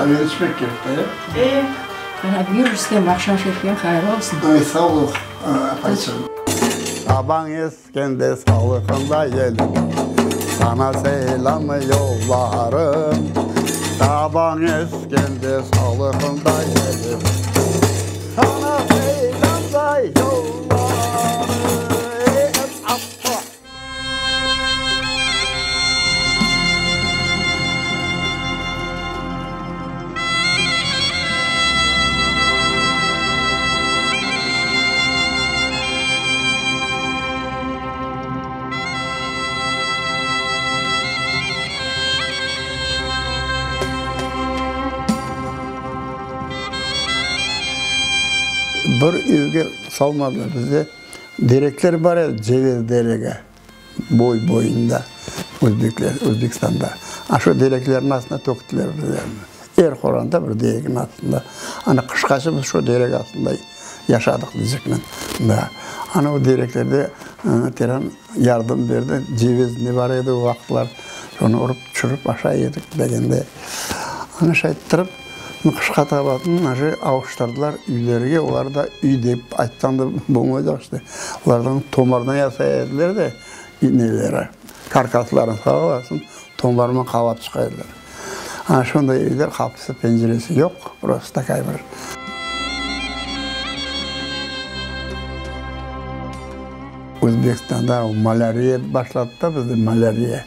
Qaveni içmek kerek da, ya? E. Ana, buyur, Rustem, aqşam şerifleñ hayırlı olsun. Ay, sağ ol, apayçığım. Sabañ eskende salıqında yelim, Saña selâm yollarım. Sabañ eskende salıqında yelim, Saña selâm da yollarım. Bir evge salmadılar bizi. Derekler bar edi, ceviz deregi, boy boyunda, özbekler, Özbekistanda. A şu dereklerniñ astına töktüler bizlerni. Er qoranta bir dereginiñ astında. Ana qışqace biz şu derek astında yaşadıq deycekmen. Da. Ana o dereklerde teren yardım berdi, ceviz ne bar edi o vaqıtlar, şonı urıp tüşürip aşay edik degende. Ana şayttırıp. Qışqa tabatın aşı avuştırdılar üylerge, olar da üy dep aytsañ da bolmaycaq işte. Olardan tomardan yasay ediler de neleri, karkaslarını sağ olasın, tomarman qalap çıqa ediler. Ana şonday üyler, qapısı, penceresi yoq, prosto takay bir. Özbekistanda malâriya başladı da bizde, malâriya.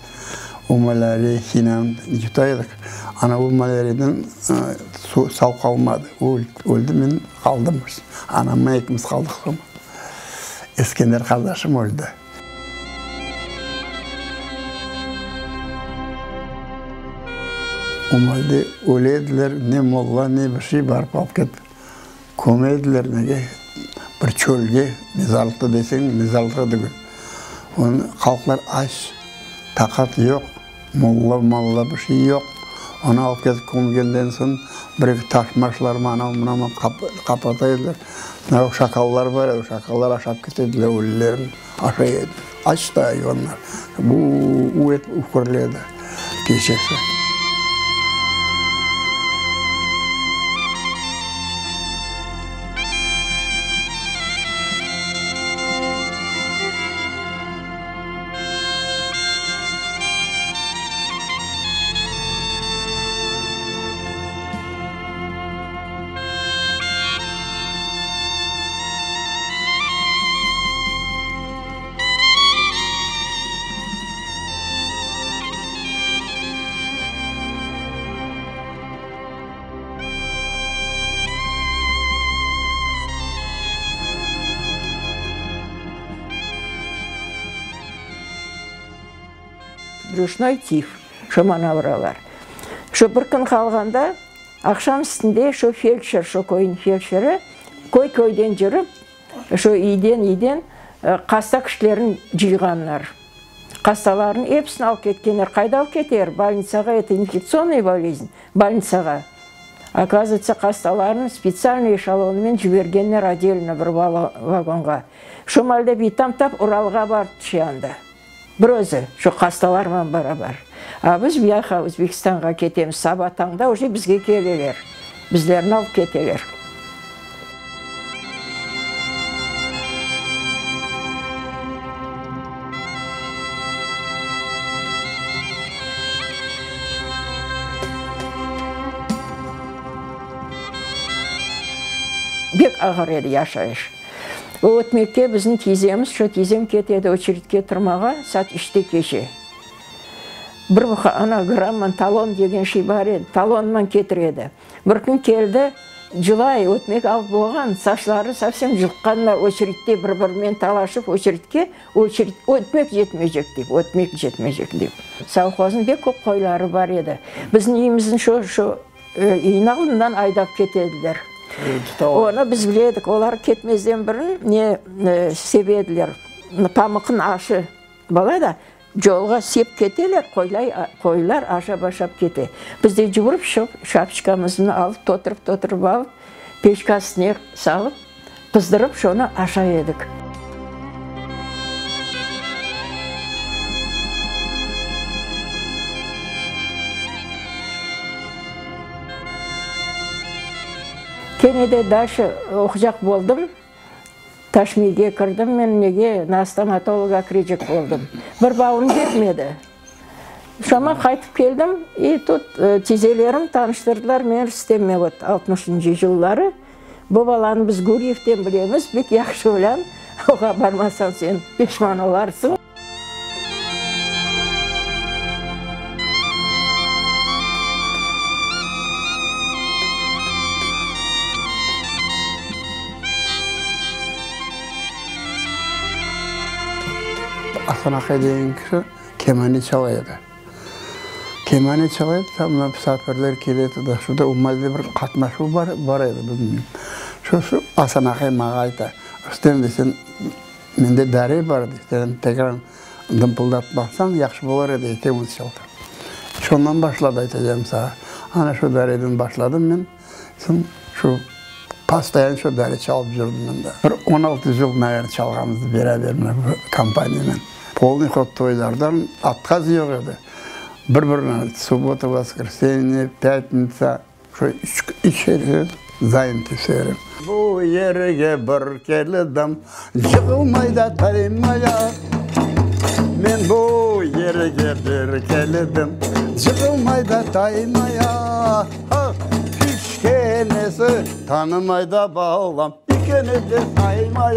O malâriya hinanı yuta edik. Ana o malâriyadan sağ qalmadı. O öldi, men qaldım. Anamnen ekimiz qaldıq soñ. Eskender qardaşım öldi. O maalde öle ediler, ne molla, ne bir şey barıp alıp ketip köme ediler nege, bir çölge, mezarlıqta deseñ, mezarlıqta degil. Onı halqlar aç, taqat yoq, molla, malla bir şey yoq. Onı alıp ketip kömgenden soñ, bir-eki taş-maşlarmı, anav-mınavmı qapata ediler. Mına şakallar bar edi, şakallar aşap kete ediler ölülerni, aşay edi. Aç da ayvanlar. Bu-u-u etip üfürledi gecesi. Brüşnoy tif, şo manavralar. Şo bir kün qalğanda, aqşam üstünde şo feldşer, şo köyniñ feldşeri, köy-köyden cürip, Şu iyden-iyden qasta kişilerin cıyğanlar. Qastalarnıñ episini alıp ketkenler. Qayda alıp keter? Bolnitsağa, eto infektsionnıy bolezn, bolnitsağa. Okazıvayıtsa, qastalarnı spetsialnıy eşelonınen cibergenler odelno bir vagonğa. Şu malde bitam tap Uralğa barıp tüşe anda. Bir özü, şu qastalarman barabar. A biz buyaqa Özbekistanğa ketemiz, saba tañda uje bizge keleler, bizlerni alıp keteler. Bek ağır edi yaşayış. O ötmekke bizim tiyzemiz, şo tiyzem ketedi oçeritke turmağa, saat üçte keçe. Bir ana gramman talon degen şey bar edi, talonman ketiredi. Bir kün keldi, cılay, ötmek alıp bolğan, saçları sovsem cılqqanlar oçeritte bir-birinen talaşıp oçeritke, oçerit, ötmek yetmeycek dep, ötmek yetmeycek dep. Sovhoznıñ bek köp qoyları bar edi. Bizim üyümizniñ şo, şo Üyniñ aldından aydap ketediler. Onı biz bile edik. Olar ketmezden burun ne sebe ediler, pamıqnıñ aşı bola da, yolğa sep keteler, qoylar aşap-aşap kete. Biz de cuvurıp şu şapçkamıznı alıp, toturıp-toturıp alıp, peçka üstüne salıp, qızdırıp şonı aşay edik. Kene de dalşe oqucaq boldım. Taşmiyge kirdim men, nege, na stomatologa kirecek boldım. Bir balım ketmedi. Şoma qaytıp keldim, i tut tizelerim tanıştırdılar meni Rüstemme, vot, altmışıncı yılları. Bu balanı biz Guryevden bilemiz, bek yahşı olân, oğa barmasañ sen peşman olarsıñ. Asan aqay degen kişi kemane çala edi. Kemane çala edi, tam mına musafirler kele edi, şurada o maalde bir qatnaşuv bar, bar edi, bilmeyim. Şu, şu Asan aqay maña ayta, Rustem, dey, sen Mende dare bar, dey, sen tekrar dımpıldatmasañ yahşı bolar edi, ekemiz çalsaq. Şondan başladı, aytacağım saña. Ana şu dareden başladım men, soñ şu postoyanno şu dare çalıp yürdim mında. Bir 16 yıl, naverno, çalğanmız beraber mına bu kompaniyanen. Polnıy hod toylardan otkaz yoq edi. Bir-birine subbota, voskresenye, pâtnitsa. Şu üç yerde zayentı serim. Bu yerge bir keldim, yığılmay da taymay da. Men bu yerge bir keldim, yığılmay da taymay da. Kiçkenesi tanımay da balam, ekini de saymay.